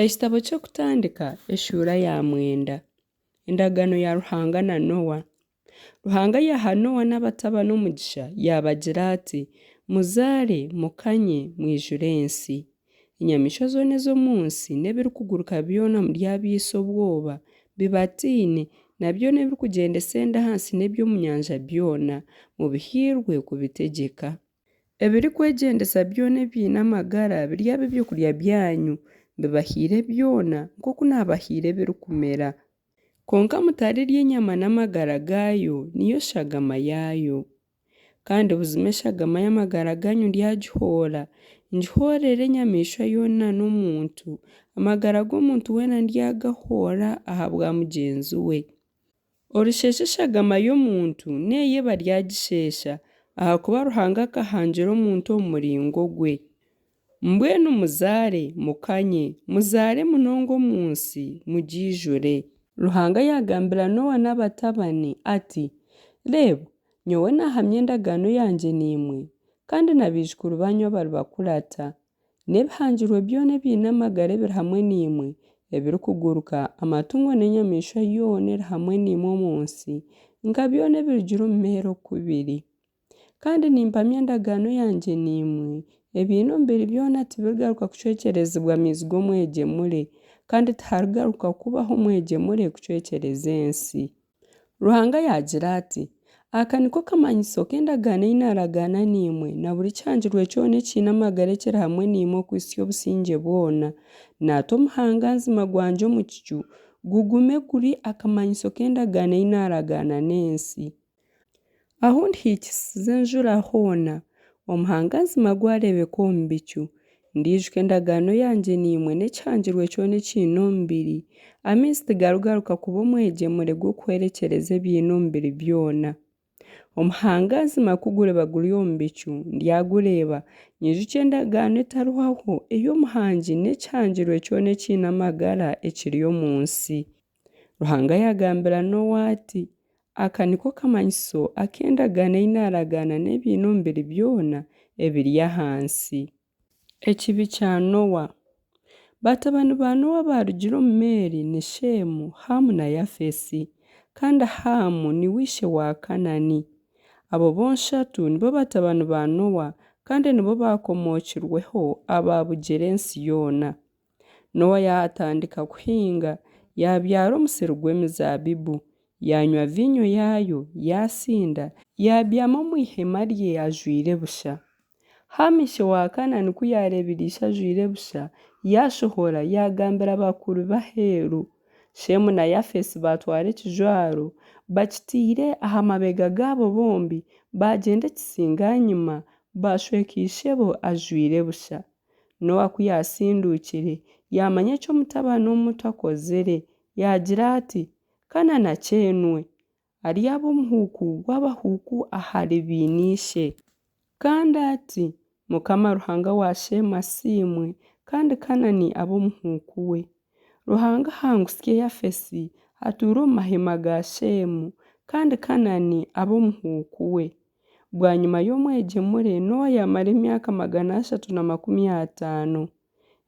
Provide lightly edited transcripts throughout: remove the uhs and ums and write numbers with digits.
Ekitabo ky'Okutandika eshuura ya mwenda. Endagaano ya Ruhanga na Noa. Ruhanga yaaha Noa n'abatabani omugisha yaabagira ati, Muzaare, mukanye, mwijure ensi. Enyamaishwa zoona ez'omu nsi n'ebirikuguruka byona muryabiitsa obwoba, bibatiine, na byona ebirikugyendesa enda ahansi n'eby'omu nyanja byona, mubihairwe kubitegyeka. Ebirikwegyendesa byona ebiine amagara biryaba ebyokurya byanyu, mbibahaire byona, nk'oku naabahaire ebirikumera. Kwonka mutarirya enyama n'amagara gaayo, niyo shagama yaayo. Kandi buzima eshagama y'amagara gaanyu ndyagihoora, ngihoorere enyamaishwa yoona n'omuntu. Amagara g'omuntu weena ndyagahoora ahabwa mugyenzi we. Orisheesha eshagama y'omuntu, n'eye baryagisheesha, ahakuba Ruhanga akahangira omuntu omu muringo gwe. Mbwenu muzaare, mukanye, muzaare munonga omu nsi, mugiijure. Ruhanga yaagambira Noa n'abatabani ati, Reeba, nyowe naahamya endagaano yangye naimwe, kandi na baijukuru baanyu abaribakurata, N'ebihangirwe byona ebiine amagara ebiri hamwe naimwe, ebirikuguruka, amatungo n'enyamaishwa yoona eri hamwe naimwe omu nsi, nka byona ebirugire omu meeri oku biri. Kandi nimpamya endagaano yangye naimwe, ebiine omubiri byona tibirigaruka kucwekyerezibwa maizi g'omwegyemure, kandi tiharigaruka kubaho omwegyemure kucwekyereza ensi. Ruhanga yaagira ati, Aka niko kamanyiso k'endagaano ei naaragaana naimwe na buri kihangirwe kyona ekiine amagara ekiri hamwe naimwe okuhitsya obusingye bwona. Naata omuhanganzima gwangye omu kicu, gugume guri akamanyiso k'endagaano ei naaragaana n'ensi. Ahu ndihikisiza enjura hoona, omuhanganzima gwareebeka omu bicu, ndiijuka endagaano yangye naimwe n'ekihangirwe kyona ekiine omubiri. Amaizi tigarigaruka kuba omwegyemure gw'okuhwerekyereza ebiine omubiri byona. Omuhanganzima ku guriba guri omu bicu, ndyagureeba, nyijukye endagaano etarihwaho ey'Omuhangi n'ekihangirwe kyona ekiine amagara ekiri omu nsi. Ruhanga yaagambira Noa ati, Aka niko kamanyiso ak'endagaano ei naaragaana n'ebiine omubiri byona ebiri aha nsi. Ekibi kya Noa. Batabani ba Noa abaarugire omu meeri ni Sheemu, Haamu na Yafeesi. Kandi Haamu niwe ishe wa Kanaani. Abo bonshatu nibo batabani ba Noa, kandi nibo baakomookirweho abaabugire ensi yoona. Noa yaatandika kuhinga, yaabyara omusiri gw'emizaabibu, yaanywa viinyo yaayo, yaasinda, yaabyama omu ihema rye ajwaire busha. Haamu ishe wa Kanaani ku yaareebire ishe ajwaire busha, yaashohora, yaagambira bakuru be aheeru. Sheemu na Yafeesi baatwara ekijwaro, bakitaire aha mabega gaabo bombi, baagyenda ekisinganyima, baashweka ishebo ajwaire busha. Noa ku yaasinduukire, yaamanya eki omutabani omuto akozire, yaagira ati, Kanaani akyeenwe! Aryaba omuhuuku w'abahuuku ahari beene ishe. Kandi ati, Mukama Ruhanga wa Sheemu asiimwe, kandi Kanaani abe omuhuuku we. Ruhanga ahangutsye Yafeesi, atuure omu mahema ga Sheemu, kandi Kanaani abe omuhuuku we. Bwanyima y'omwegyemure Noa yaamara emyaka 350.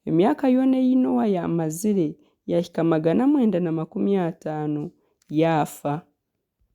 Emyaka yoona ei Noa yaamazire yaahika 950, yaafa.